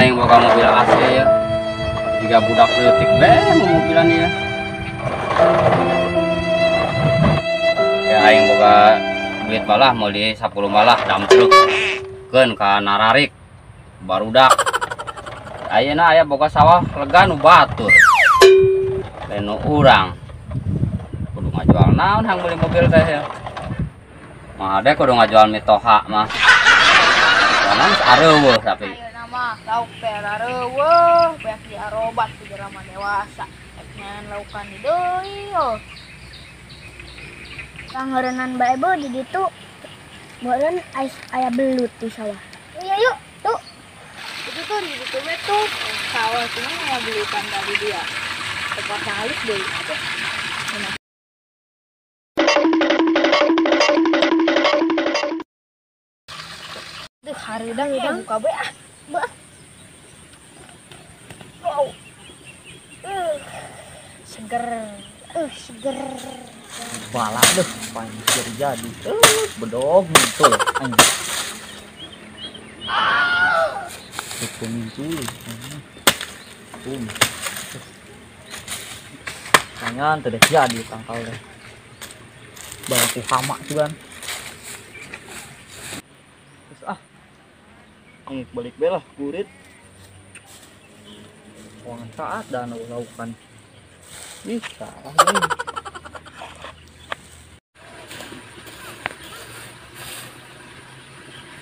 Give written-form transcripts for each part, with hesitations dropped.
Aing boga mobil AC ya. Jika budak leutik be mobilan ya. Ya aing boga duit balah meuli 10 malah dam truk. Keun ka nararik barudak. Ayeuna aya boga sawah lega nu batur. Lain nu urang. Kudu ngajual naon hang meuli mobil teh ya. Mah ade kudu ngajual mitoha mah. Soalna geus areuweuh tapi lauk teh rareuweuh, banyak diarobat ku jelema dewasa. Rek ngan laukan di deui yo. Pangarenan bae beuh di ditu. Meureun aya belut di sawah. Iya yuk, tuh. Itu tuh di ditu we tuh sawah cuma aya belutan tadi dia. Tepatnya halus deui. Duh, hareudang ya buka bae ah. Bah. Wow. Seger. Seger. Balak deh, pancir jadi. Bedog muncul anjing. Muncul. Tangan tidak jadi tangkal deh. Balaku hama cuman. Terus ah. Angin balik belah kurit. Uang saat dan laukan. Ih, salah nih.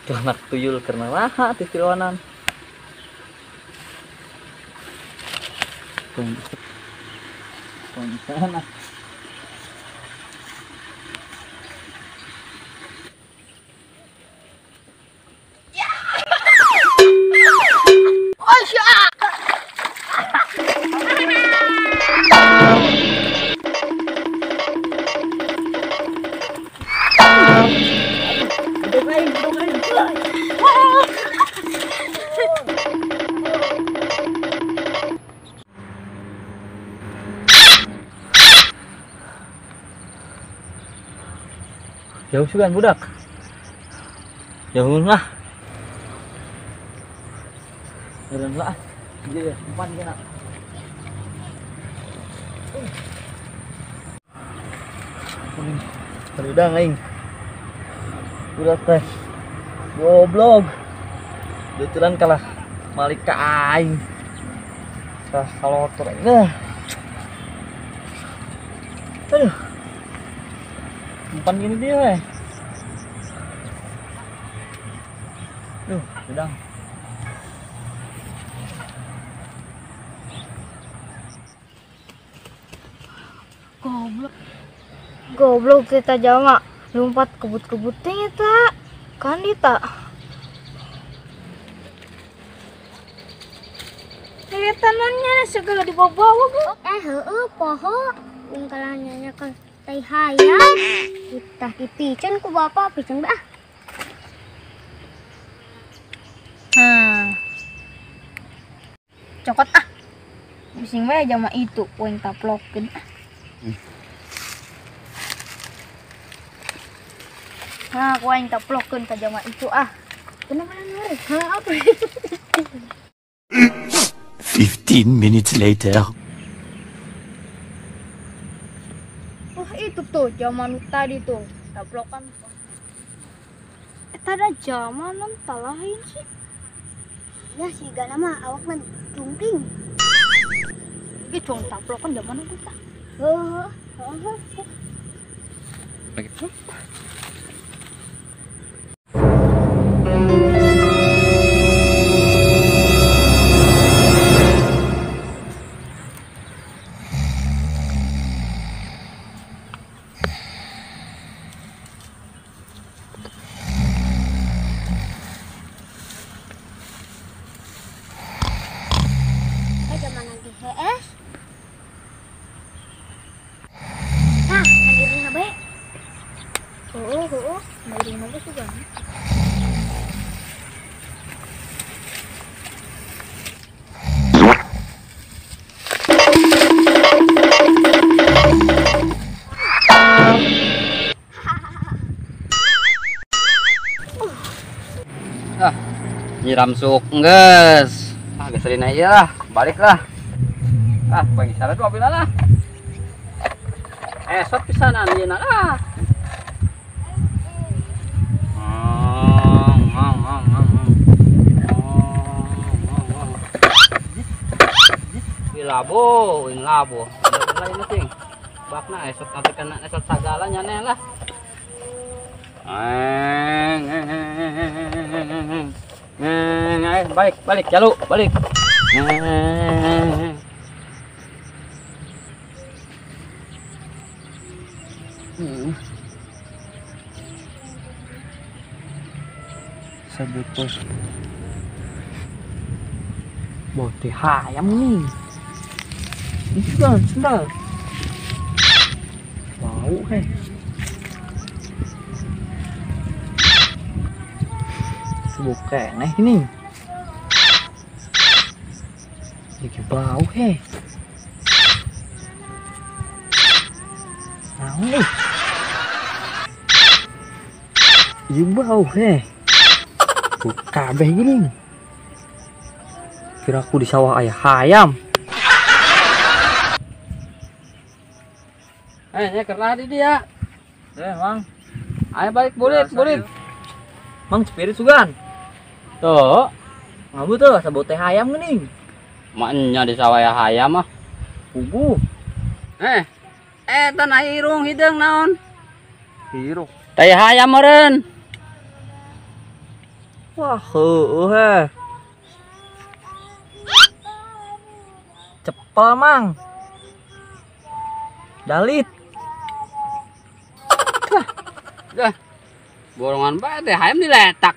Tuh anak tuyul karena laha di tiluanan. Tunggu. Jauh juga budak. Jauh lah. Jalan lah. Iya, umpan kena. Terudang aing. Budak teh. Goblok. Betulan kalah malik ka aing. Tah kalotor aing. Aduh. Umpan gini dia, weh. Duh, sedang. Goblok. Goblok kita jama lompat kebut-kebutnya ta. Kan di ta. Tanannya segala dibawa-bawa, Bu. Heeh, poho. Ungkalannya kan tai hayam. Kita dipicen ku bapak, picen bah. Cokot ah. Bising bae jama itu poing taplokeun ah. Nah, ku aing taplokeun ka jama itu ah. Bener-bener. Hah, apa? 15 minutes later. Wah, itu tuh zaman tadi tuh taplokan. Tada zaman lain sih. Ya sih gana mah awak mah cungking. Iki cong taplokan zaman itu tah. Heeh, heeh. Heuh, miring mah geus sugan. Ah, nyiram suk geus. Ah, geus dina ieu lah, balik lah. Ah, bagi syarat mobil lah. Esot pisanan ieu lah. Labo, wing labo. Lain ting. Bakna esot nanti kena esot sagala nyaneh lah. Balik, balik, jalu, balik. Sebut bos. Bote hayam nih. Itu kan sendal. Bau heh. Bukan nih ini. Jadi bau heh. Naon nih? Ieu bau heh. Kabeh gini. Kira aku di sawah aya hayam. Ya kerlah di dia. Mang. Ayo balik bulit, bulit. Mang spirit sugan. Tuh. Ngabu tuh sabot teh hayam geuning. Maknya di sawah aya hayam ah. Puguh. Eta na irung hideung naon? Hirung. Tai hayam meureun. Wah, heueuh heh. Cepel, Mang. Dalit. Dah. Borongan bae teh hayam diletak.